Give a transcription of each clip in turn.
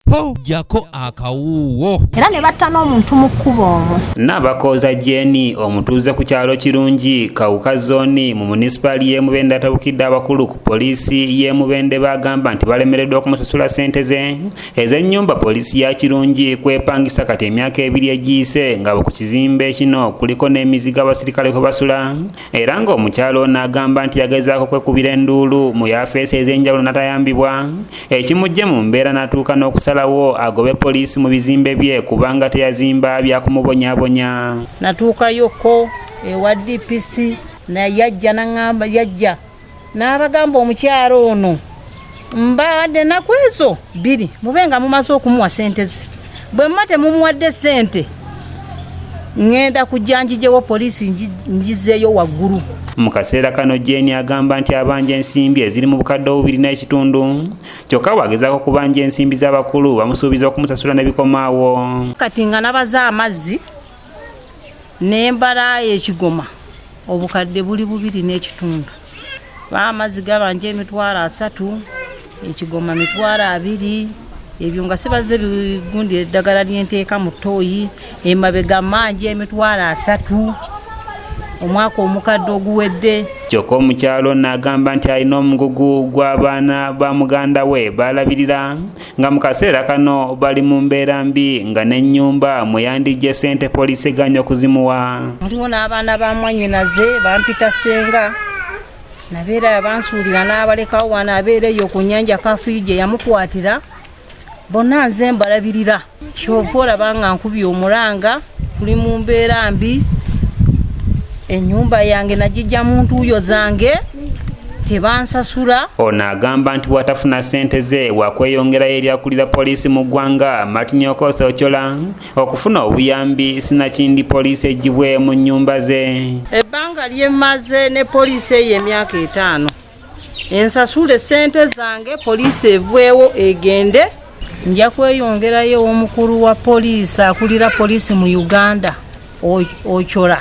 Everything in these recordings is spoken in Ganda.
Ho, jjako akawuuwo. Era ne batta n'omuntu mu kkubo omwo. Nabakooza Jeni, omutuuze ku kyalo Kirungi, Kawuka Zooni, mu munisipaali y'e Mubende, atabukidde abakulu ku poliisi y'e Mubende. Bagamba nti balemereddwa okumusasula ssente ze ez'ennyumba poliisi ya Kirungi kwepangisa kati emyaka 2 egiyise, nga ku kizimbe kino kuliko n'emizigo abasirikale kwe basula. Era ng'omukyalo ono agamba nti yagezaako kwekubira enduulu mu yafeesi ez'enjawulo n'atayambibwa, ekimuggye mu mbeera n'atuuka n'okusalawo agobe poliisi mu bizimbe bye, kubanga teyazimba byakumubonyaabonya. Natuukayoko ewa DPC, yajja naŋŋamba, yajja n'abagamba, omukyalo ono mbadde naku ezo 2 mube nga mumaze okumuwa sente ze. Bwe muba temumuwadde sente, ŋŋenda kujja njijewo poliisi, njizeeyo waggulu. Mu kaseera kano Jeni agamba nti abanja ensimbi eziri mu bukadde 2.5, kyokka bw'agezaako kubanja ensimbi z'abakulu, bamusuubiza okumusasula ne bikomaawo. Kati nga nabaza amazzi nembala ekigoma, obukadde buli 2.5. Ba amazzi gabanja 300,000, ekigoma 20,000. Ebyo nga sibaze bigundi eddagala lyenteeka mu ttooyi. Emabega manja 30,000 omwaka omukadde oguwedde. Kyokka omukyalo n'agamba nti alina omugugu gw'abaana ba muganda we balabirira, nga mu kaseera kano bali mu mbeera mbi, nga n'ennyumba mwe yandijje ssente poliisi eganya okuzimuwa. Waliwo n'abaana ba mwannyinaze bampita ssenga, nabeera bansuulira n'abalekawo wano, abeera eyo ku nnyanja kafuyu gye yamukwatira. Bonna nze mbalabirira. Kyova olaba nga nkubye omulanga, tuli mu mbeera mbi. Ennyumba yange nagijja mu ntuuyo zange, tebansasula. Ono agamba nti bw'atafuna ssente ze, wakweyongerayo eri akulira poliisi mu ggwanga, Martin Okoth Ochola, okufuna obuyambi, sinakindi poliisi egibwe mu nnyumba ze. Ebbanga lyemmaze ne poliisi eyo emyaka 5. Ensasule ssente zange, poliisi eveewo egende. Nja kweyongerayo omukulu wa poliisi, akulira poliisi mu Uganda, Ochola.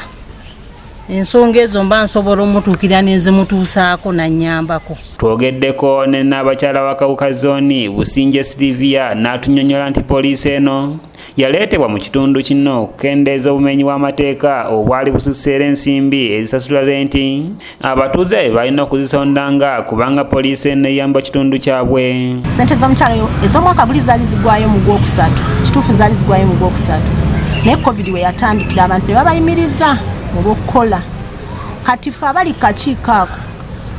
Ensonga ezo mba nsobola omutuukirira nenzimutuusaako nannyambako. Twogeddeko ne n'abakyala wa Kawuka Zooni, Businje Silivia, n'atunyonnyola nti poliisi eno yaleetebwa mu kitundu kino okukendeeza obumenyi bw'amateeka obwali bususse, era ensimbi ezisasula renti abatuuze be balina okuzisondanga, kubanga poliisi eno eyamba kitundu kyabwe. Sente z'omukyalo ez'omwaka buli zaali zigwayo mu gwokusatu. Kituufu, zaali zigwayo mu gwokusatu, naye COVID we yatandikira, abantu ne babayimiriza olw'okukola. Kati ffe abali kakiiko ako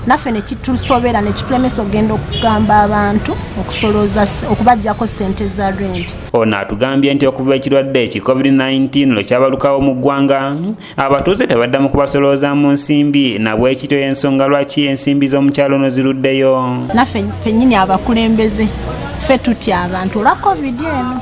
naffe ne kitusobera, ne kitulemesa okugenda okugamba abantu okusolooza, okubaggyako sente za renti. Ono atugambye nti okuva ekirwadde ki COVID-19 lwe kyabalukawo mu ggwanga, abatuuze tebaddamu kubasolooza mu nsimbi, nabwekityo ensonga lwaki ensimbi z'omukyalo ono ziruddeyo. Naffe ffennyini abakulembeze ffe tutya abantu olwa COVID eno.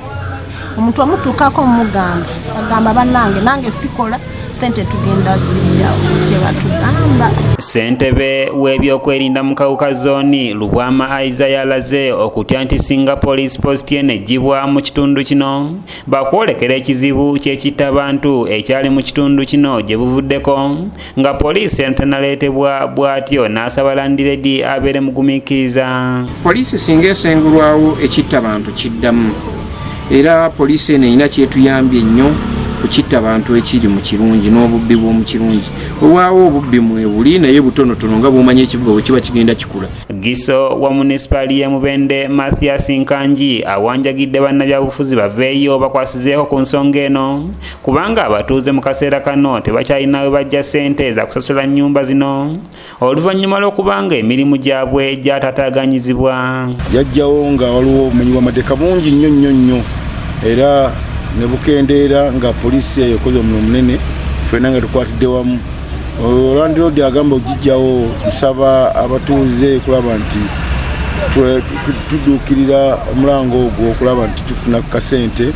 Omuntu omutuukako mugamba, agamba, "Bannange, nange sikola, sente tugenda zijjawo," kye batugamba. Ssentebe w'ebyokwerinda mu Kawuka Zooni, Lubwama Aiza, yalaze okutya nti singa poliisi post eno eggyibwa mu kitundu kino, bakwolekera ekizibu ky'ekittabantu ekyali mu kitundu kino gye buvuddeko nga poliisi eno tennaleetebwa. Bw'atyo n'asaba landiredi abeere mugumiikiriza. Poliisi singa esengulwawo, ekitta bantu kiddamu, era poliisi eno erina kyetuyambye nnyo ku kitta bantu ekiri mu Kirungi n'obubbi bw'omu Kirungi. Olwawo obubbi mwebuli, naye butonotono, nga bwomanya ekibuga bwe kiba kigenda kikula. Giso wa munisipaali y'e Mubende, Mathias Nkangi, awanjagidde bannabyabufuzi baveeyo bakwasizeeko ku nsonga eno, kubanga abatuuze mu kaseera kano tebakyalina we bajja ssente za kusasula nnyumba zino, oluvannyuma lw'okubanga emirimu gyabwe gyatataaganyizibwa. Yajjawo nga waliwo obumenyi bw'amateeka bungi nnyo nnyo nnyo, era ne bukendeera nga poliisi eyo ekoze omulimu munene, ffenna nga tukwatidde wamu. Landiroodi agamba ogijjawo, nsaba abatuuze okulaba nti tudduukirira omulango ogwo, okulaba nti tufuna ku kasente.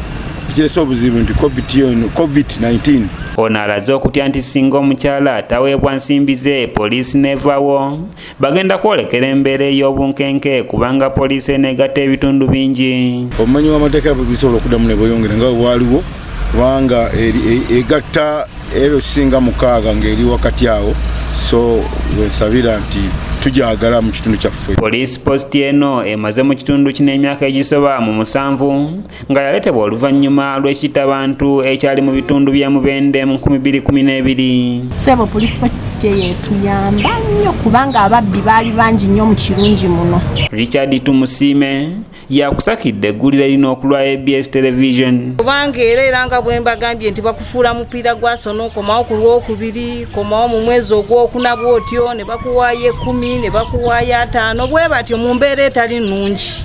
Ekirese obuzibu nti COVID-19. Ono alaze okutya nti singa omukyala taweebwa nsimbi ze, poliisi n'evaawo, bagenda kwolekera embeera ey'obunkenke, kubanga poliisi eneegatta ebitundu bingi. Obumenyi bw'amateeka bisobola okuddamu ne bweyongera nga bwe bwaliwo, kubanga egatta ero singa 6 ng'eri wakati awo. So wensabira nti Tujagala mu kitundu kyaffe. Police post eno emaze mu kitundu kino emyaka egisoba mu 7, nga yaleetebwa oluvannyuma lw'ekittabantu ekyali mu bitundu by'e Mubende mu 2012. Sebo, police post eyo etuyamba nnyo kubanga ababbi baali bangi nnyo mu Kirungi muno. Richard Tumusiime yakusakidde eggulire lino okulwa ABS Television. Kubanga era nga bwe mbagambye nti bakufuula mupiira gwa sono, komawo ku Lwokubiri, komawo mu mwezi ogwokuna, bwotyo ne bakuwaayo 10, ne bakuwaayo 50, bwe batyo mu mbeera etali nnungi.